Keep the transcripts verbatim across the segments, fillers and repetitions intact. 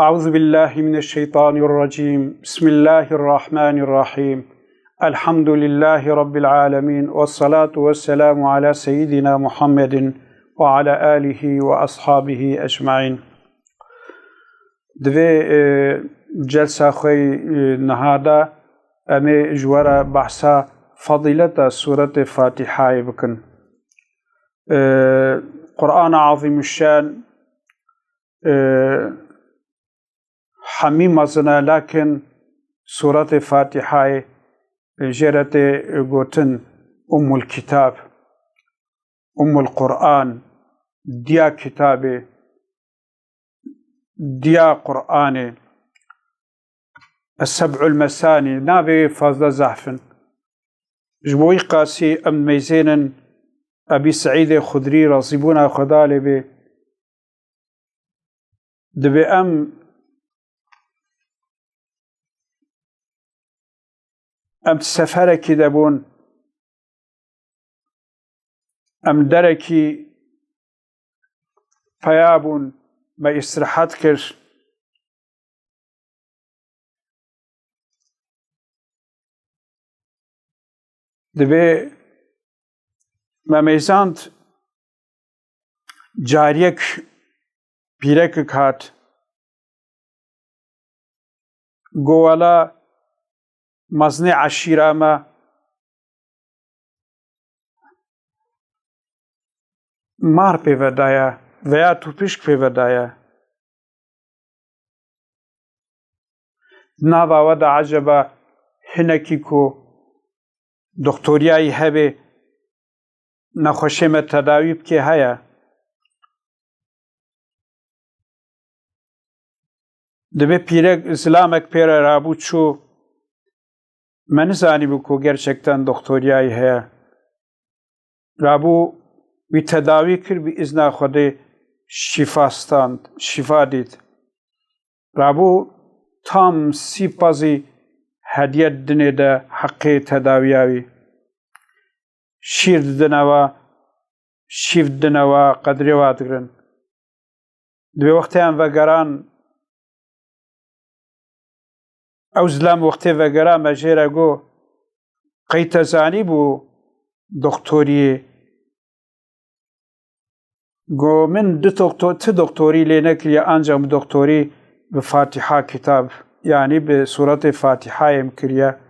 أعوذ بالله من الشيطان الرجيم. بسم الله الرحمن الرحيم. الحمد لله رب العالمين. والصلاة والسلام على سيدنا محمد وعلى آله وأصحابه أجمعين. Di vê, e, celsa xwe yî, e, niha de em ê ji we re behsa fezîleta Sûretê Fatîhayê bikin. E, Qur'ana Azîmuşşan, e, hemî mezin e, lakin Sûretê Fatîhayê jê re tê gotin Ummul Kitab, Ummul Qur'an, diya kitabê, diya Qur'anê, Es-Seb'ul Mesanî, navê wê fazla zehf in. Ji bo wî qasî em mêzênin Ebî Seîdê Xudrî, razîbûna Xweda lê bê. Divê em, em seferekî de bûn, em derekî peya bûn, me îstirahet kir. Divê me mêzand, cariyek pîrekek hat, go wela mezinê eşîra me mar pê ve daye veya tûpişk pê ve daye. Nava we de eceba hinekî ku doktoriyayî hebe nexweşê me tedawî bike heye? Divê pîrek zilamek pê re rabû çû, me nizanîbû ku gerçekten doktoriyayî heye. Rabû wî tedawî kir, bi îzna Xwedê şîfa stand, şîfa dît. Rabû tam sî pezî hediye dinê de heqê tedawiya wî. Şîr didine we, şîv didine we, qedrê we digirin. Divê wextê em vegeran, ew zilam wextê vegera me jê re got, qey te zanîbû doktoriyê? Got, min du doktor-, ti doktorî lê nekiriye, ancak bi doktorî bi Fatiha kitab, yanî bi Suretê Fatihayê em kiriye.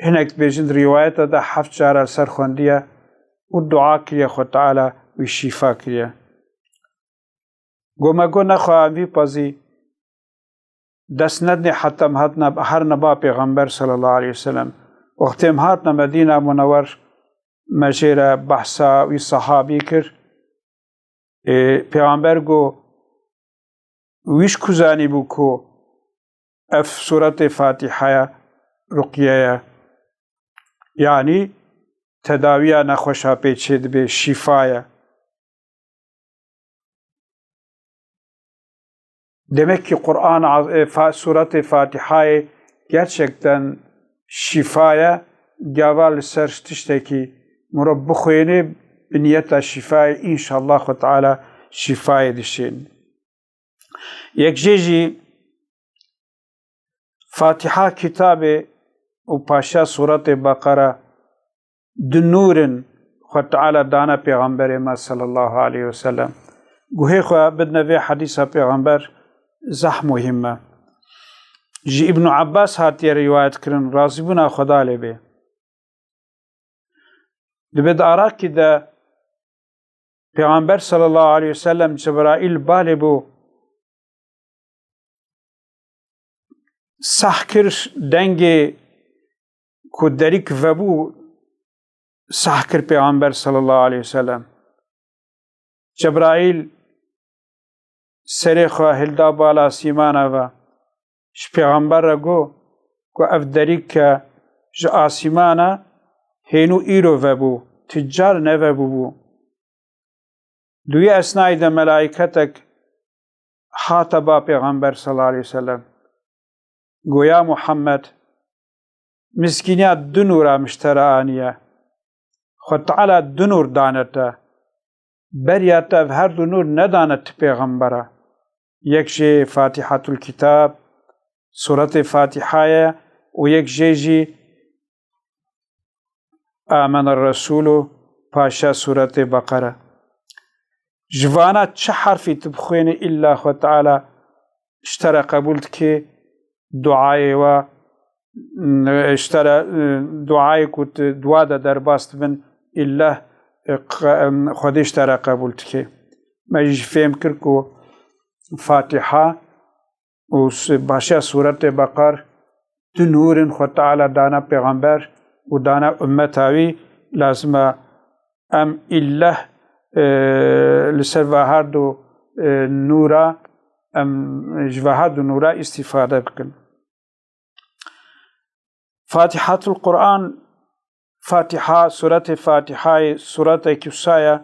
Hinek dibêjin di rîwayeta de heft cara li ser xwendiye û dua kiriye Xwe Teala wî şîfa kiriye. Got, me got, nexwe em vî pezî dest nedinê heta em hatine, herine ba Pêxember sallallahu aleyhi ve sellem. Wextê em hatine Medîna Munewer, me jê re behsa wî sehabî kir. Ê, Pêxember got, wî ji ku zanîbû ku ev Suretê Fatîhaya ruqye ye? Yanî tedawiya nexweşa pê çê dibe, şîfa ye. Demek ki Qur'an, e, fa-, Suretê Fatihayê gerçekten şîfa ye. Gava li ser tiştekî mirov bixwêne, bi niyeta şîfayê, înşallah Xwe Teala şîfayê dişên. Yek jê jî Fatiha kitabê û paşa Suretê Beqere du nûr in Xwe Teala dane Pêxemberê me sallallahu aleyhi ve sellem. Guhê xwe bidine vê hedîsa Pêxember, zeh muhîm e. Ji Îbnû Ebbas hatiye rîwayet kirin, razîbûna Xweda lê bê. Dibe di arakî de Pêxember sallallahu aleyhi ve sellem Cebraîl balê bû, seh kir, dengê ku derîk vebû, seh kir Pêxember sallallahu aleyhi ve sellem. Cebraîl serê xwe hilda bala asîmana ve, ji Pêxember re got ku ev derîk ke ji asîmana hênû îro vebû, ti car nevebûbû. Di wî esnayî de melaîketek hate ba Pêxember sallallahu aleyhi ve sellem. Got, ya Muhammed, mizgîniya du nûra min ji te re aniye. Xwe Teala du nûr dane te. Beriya te ev her du nûr nedane ti pêxembera. Yek jê Fatihatul Kitab, Suretê Fatiha ye û yek jê jî Amene Resûl û paşa Suretê Beqere. Ji vana çi herfî tu bixwênî, îlla Xwe Teala ji te re qebûl dike, duayê we, ji te re, e, duayê ku tu dua de derbas dibin, îlla, e, qe-, em, Xwedê ji te re qebûl dike. Me jî fêm kir ku Fatiha û s-, başa Sûretê Beqer du nûr in Xwe Teala dana pêxember û dana ummeta wî, lazim e em îlleh, e, li ser va her du, e, nûra, em ji va her du nûra îstîfade bikin. Fatihatul Quran, Fatiha, Suretê Fatihayê, suretekî wisa ye,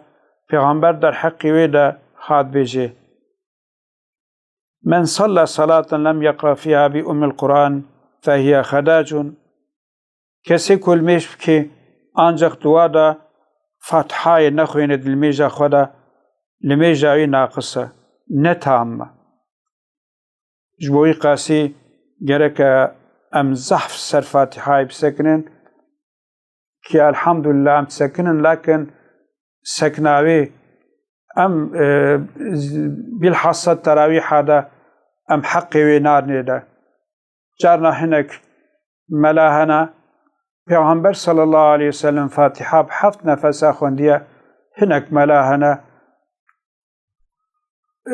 pêxember derheqî wê de hat bêjê: "Men salla salaten lem yeqra fiha bi ummil Quran fehiye xedacun." Kesê ku limêj bike, ancaq dua de Fatihayê nexwêne di limêja xwe de, limêja wî naqis e, ne tam e. Ji bo wî qasî gereke em zehf ser Fatihayê bisekinin, ki elhamdulillah em disekinin, lakin sekna wê em, e, z-, bilhassa terawîha de em heqê wê nadinê de. Carna hinek mela hene, Pêxember sallallahu aleyhi ve sellem Fatiha bi heft nefesa xwendiye, hinek mela hene,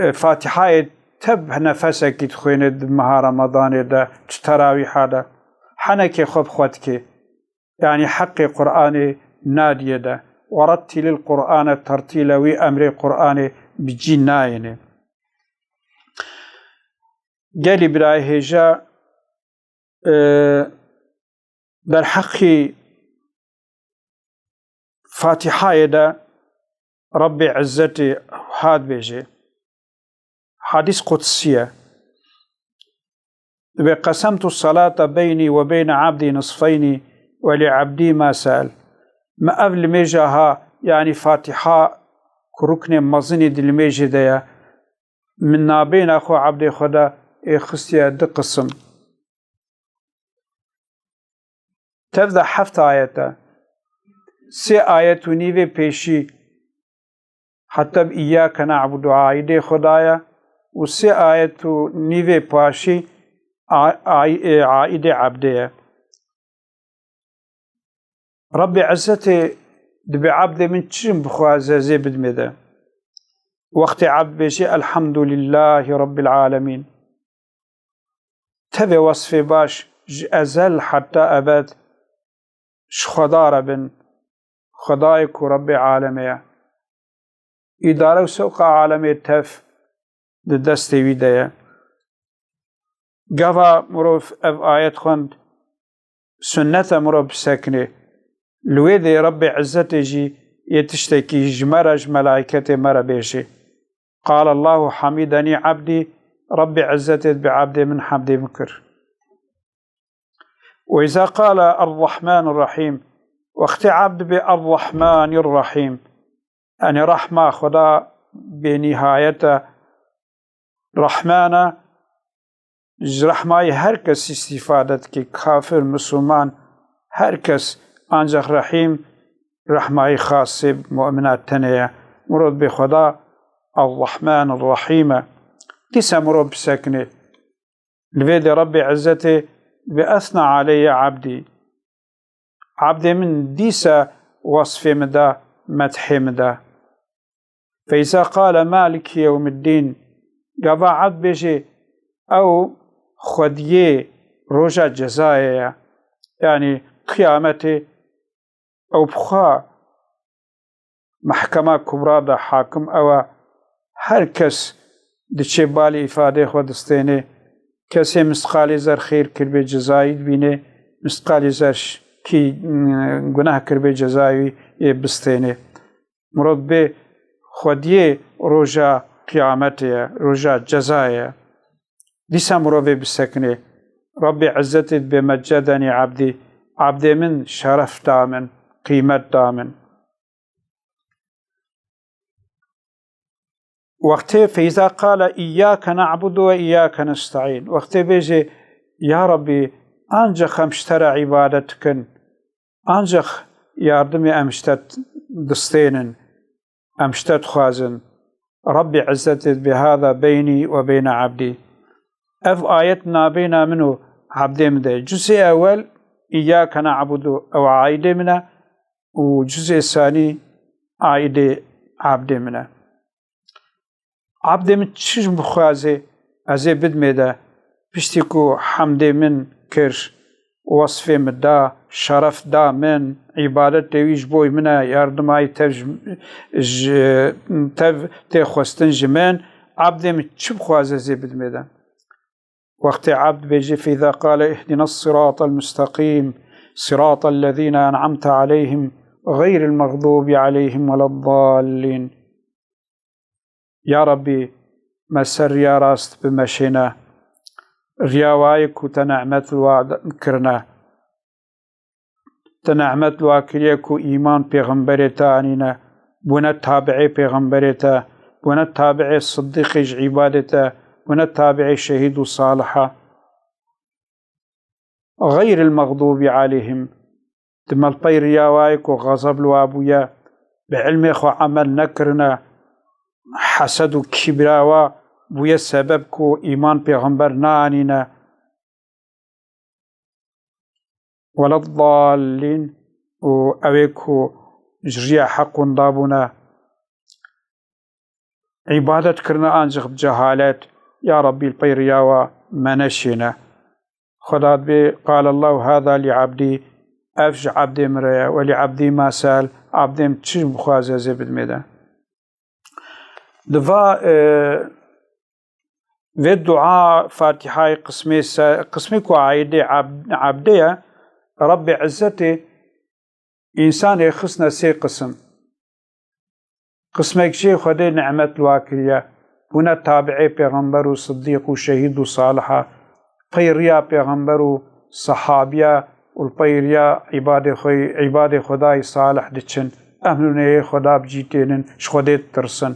e, Fatihayê tev nefesekî dixwêne di meha Ramadanê de, çi terawîha de. Henekê xwe bi xwe dike. Yanî heqê Qur'anê nadiye de. "Werettilil Qur'ane tertîle", wî emrê Qur'anê bi cî nayêne. Gelî birayê hêja, e, derheqî Fatihayê de Rebbê Izzetê hat bêjê. Hadîs qudsî ye. Dibê: "Qesemtu salata beynî we beyne abdî nisfeynî we li abdî ma se'el." Me ev limêja ha, yanî Fatiha ku ruknê mezin ê di limêjê de ye, min nabêna xwe ebdê xwe de ê xistiye du qisim. Tev de heft ayet e. Sê ayet û nîvê pêşî heta bi "Îyyâke na'budu" aîdê Xwedê ye û sê ayet û nîvê paşî a-, a-, e, aîdê ebdê ye. Rebbê Izzetê dibê ebdê min çi bixwaze ez ê bidimê de. Wextê ebd bêjê, "Elhamdulillahî Rabbil Alemîn." Tevê wesfê baş ji ezel heta ebed ji Xweda re bin, Xwedayê ku Rebbê alemê ye. Îdare û sewqa alemê tev di destê wî de ye. Gava mirov ev ayet xwend, sunnet e mirov bisekinê. Li wê dê Rebbê Izzetê jî yê tiştekî ji me re, ji melayketê me re bêjê: "Qale Allahu hamidenî abdî", Rebbê Izzetê dibê ebdê min hemdê min kir. "Ve izâ qale Errahmanirrahîm", wextê ebd dibê Errahmanirrahîm, yanî rehma Xweda bênîhayet e, Rehman e, ji rehmayê her kes îstîfade dike, kafir, misilman, her kes, ancaq Rehîm, rehmayê xasê mumina tenê ye. Mirov dibê Xweda Errahman Errahîm e. Dîsa mirov bisekinê. Li vê de Rebbê Izzetê dibê: "Esna aleyye abdî." Abdê min dîsa wasfê min da, methê min da. Feyza qale Maliki yewmiddîn. Gava abd bêjê, ew xwediyê roja cezayê ye. Yanî qiyametê ew bi xwe Mehkema Kubra de hakim ew e, her kes diçê balê îfadeyê xwe distênê. Kesê misqalê zer xêr kiribê cezayî dibînê, misqalê zer ş-, kî, mm, guneh kiribê cezayî yê bistênê. Mirov bê xwediyê roja qiyametê ye, roja cezayê ye. Dîsa mirovê bisekinê. Rebbê Izzetê dibê meccedenî abdî, abdê min şeref da min, qîmet da min. Wextê feyza qale îyyâke ne'budu ve îyyâke nesta'în. Wextê bêjê, ya Rabbî, ancaq em ji te re îbadet dikin, ancaq yardimê em ji te distênin, em ji te dixwazin. Rabbî Îzzetê dibê hâzâ beynî ve beyne abdî. Ev ayet nabêna min û abdê min de. Cuzê ewel îyyâke ne'budu ew aîdê min e û cuzê sanî aîdê abdê min e. Abdê min çi ji min bixwaze, ez ê bidimê de. Piştî ku hemdê min kir, wesfê min da, şeref da min, îbadetê wî ji bo min e, yardima wî tev ji, ji, tev tê xwestin ji min, abdê min çi bixwaze ez ê bidimê de. Wextê abd bêjê, feyza qale ihdina siratal mustaqîm, siratal lezîne en'amte aleyhim, xeyril mexdûbi aleyhim weleddallîn. Ya Rabbî, me ser riya rast bimeşêne, riya wayê ku te nehmet li wa kirine. Te nehmet li wa kiriye ku îman pêxemberê te anîne, bûne tabi'ê pêxemberê te, bûne tabi'ê sidîqê ji îbadê te, bûne tabi'ê şehîd û saliha. Xeyril mexdûbî aleyhim, di me li pey riya wayê ku xezeb li wa bûye, bi ilmê xwe emel nekirine, hesed û kîbra wa bûye sebeb ku îman pêxember neanîne. Weleddallîn, û ew ê ku ji riya heq winda bûne, îbadet kirine ancaq bi cehalet, ya Rabbî, li pey riya wa me neşêne. Xweda dibê, qale Allahu hâzâ li abdî, ev ji abdê min re ye, we li abdî ma se'el, abdê min çi bixwaze ez ê bidimê de. Di va, e, vê dua Fatîhayê qismê se-, qismê ku aîdê ab-, abdê ye, Rabbê Îzzetê însanê xistine sê qisim. Qismek jê Xwedê nîmet li wa kiriye, bûne tabi'ê pêxember û sidîq û şehîd û saliha, pey riya pêxember û sehabiya û li pey riya îbadê xwe, îbadê Xwedayî salih diçin, emr û nehiyê Xweda bi cî tênin, ji Xwedê ditirsin.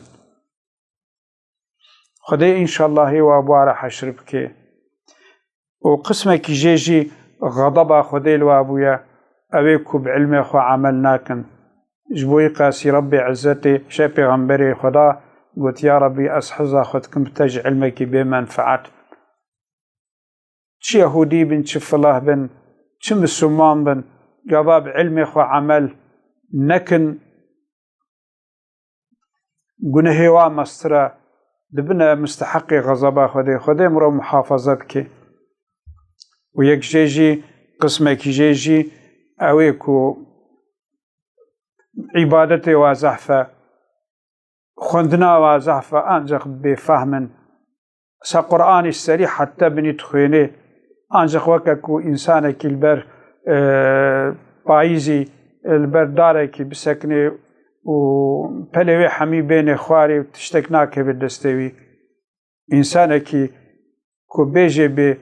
Xwedê înşallah hê wa bi wa re heşr bike. Û qismekî jê jî xedeba Xwedê li wa bûye, ew ê ku bi ilmê xwe emel nakin. Ji bo wî qasî Rebbê Îzzetê, şe pêxemberê Xweda got, ya Rebbî, ez heza xwe dikim bi te ji ilmekî bê menfeet. Çi Yehûdî bin, çi filah bin, çi Misilman bin, gava bi ilmê xwe emel nekin, gunehê wa mestir e, dibine misteheqê xezeba Xwedê. Xwedê min re muhafaza bike. Û yek jê jî, qismekî jê jî ew ê ku îbadetê wa zehf e, xwendina wa zehf e, ancaq bêfehm in. Sa Qur'anî serî heta binî dixwênê, ancaq weke ku însanekî li ber, e, payîzî, e, li ber darekî bisekinê û pelê wê hemî bênê xwarê û tiştek nakeve destê wî. Însanekî ku bêjê bê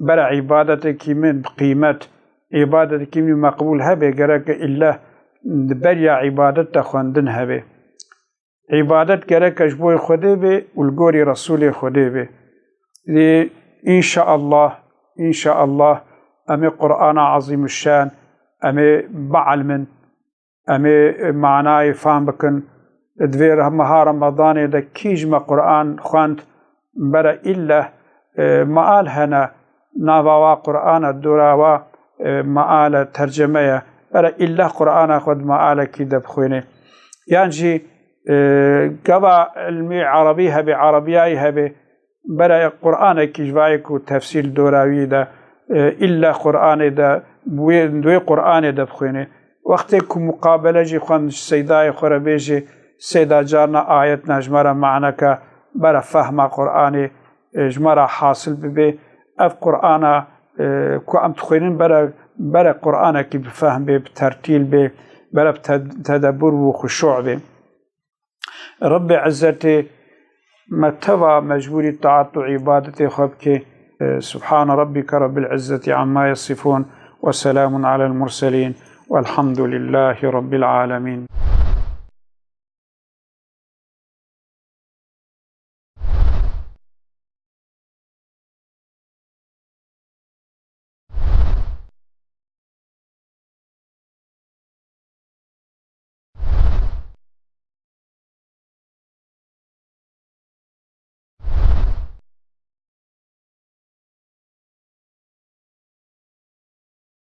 bere îbadetekî min bi qîmet, îbadetekî min meqbûl hebe, gereke îlle di beriya îbadet de xwendin hebe. Îbadet gereke ji bo Xwedê bê û li gorî Resûlê Xwedê bê. Lê înşaallah, înşaallah em ê Qur'ana Ezîmuşşan em ê bielmin, em ê manayê fam bikin. Di vê re-, meha Remadanê de kî ji me Qur'an xwend, bere îlle, e, meal hene, nava wa Qur'an e, dora wa, e, meal e, terceme ye. Bere îlle Qur'ana xwe di mealekî de bixwêne. Yan jî, e, gava ilmê erebî hebe, erebiyayî hebe, bere Qur'anekî ji vayê ku tefsîr li dora wî de, e, îlle Qur'anê de, wê, di wê Qur'anê de bixwêne. Wextê ku muqabele jî xwend ji seydayê xwe re bêjê, seyda carna ayetna ji me re maneke, bere fehma Qur'anê, e, ji me re hasil bibe. Ev Qur'ana, e, ku em dixwînin bere, bere Qur'anekî bi fehm bê, bi tertîl bê, bere bi te-, tedebur û xuşû bê. Rebbê Îzzetê me teva mecbûrî taat û îbadetê xwe bike. E, Subhane Rabbike Rabbil Îzzeti amma yasifûn ve selamun alel murselîn velhamdulillahî Rabbil alemîn.